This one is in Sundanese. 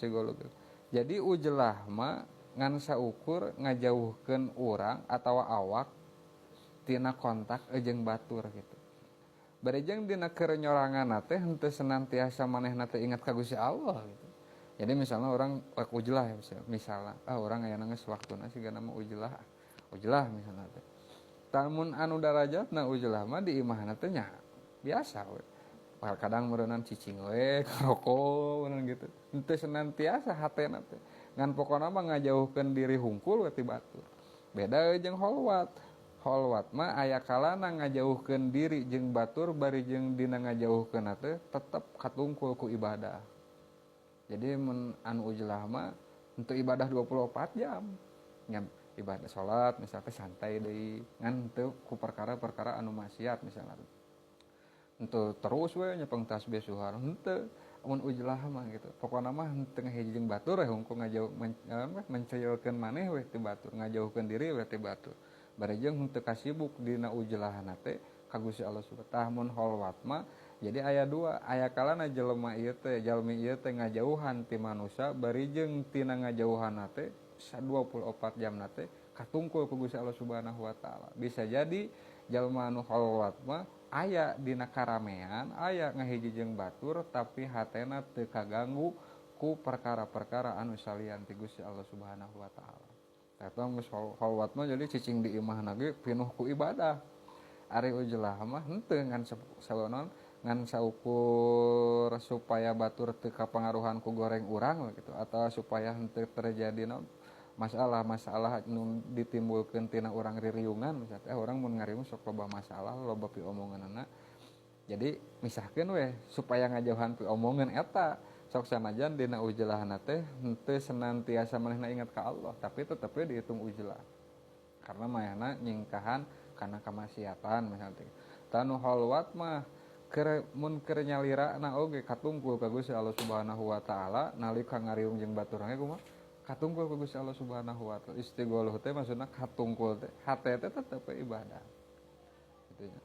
Istigholoh. Jadi ujlah mah ngan saukur ngajauhkeun urang atawa awak tina kontak jeung batur gitu. Bari jeung dina keur nyorangan teh henteu senantiasa manehna teh ingat ka Gusti Allah gitu. Jadi misalnya orang rek ujlah ya, misalnya orang aya geus waktuna sigana mah ujlah. Ujlah misalnya teh. Tamun anu darajatna ujlah mah di imahna teh nya biasa we. Kadang meureunan cicing we, ngarokok meureun gitu. Henteu senantiasa hatena teh. Ngan pokona mah ngajauhkeun diri hungkul we ti batur. Beda jeung holwat. Holwat mah aya kalana ngajauhkeun diri jeung batur bari jeung dina ngajauhkeun teh tetep katungkul ku ibadah. Jadi mun anu ujlah mah untuk ibadah 24 jam. Nya ibadah salat misalnya santai deui ngan teu ku perkara-perkara anu maksiat misalnya. Henteu terus we nyepeng tasbih suhar henteu mun ujlah mah gitu. Pokona mah henteu ngahiji jeung batur we hungkul ngajauh menceulkeun maneh we ti batur, ngajauhkeun diri we ti batur. Bari jeung henteu kasibuk dina ujlahna teh ka Gusti Allah Subhanahu wa taala. Mun holwat mah jadi aya dua, aya kalana jelema ieu teh, jalmi ieu teh ngajauhan ti manusia bari jeung tina ngajauhanna teh 24 jamna teh katungkul ku Gusti Allah Subhanahu wa taala. Bisa jadi jalma anu holwat mah aya dina karamean, aya ngahiji jeung batur tapi hatena teu kaganggu ku perkara-perkara anu salian ti Gusti Allah Subhanahu wa taala. Eta geus holwat mah jadi cicing di imahna ge pinuh ku ibadah. Ari ujlah mah henteu ngan salonon ngan saukur supaya batur teu kapangaruhan ku goreng urang gitu atau supaya henteu terjadi naon masalah-masalah nu ditimbulkeun tina urang ririungan misalnya orang mun ngariung sok loba masalah loba piomonganna. Jadi misahkeun we supaya ngajauhan piomongan eta sok sanajan dina ujlahna teh henteu senantiasa manehna ingat ka Allah tapi tetep we dihitung ujlah karena manehna nyingkahan kana kamaksiatan misalnya. Tanu holwat mah keur mun keur nyalirana oge katungkul ka Gusti Allah Subhanahu wa taala nalika ngariung jeung batur ge kumaha katungkul ka Gusti Allah Subhanahu wa taala. Istigholoh teh maksudna katungkul teh hate teh tetep ibadah gitu nya.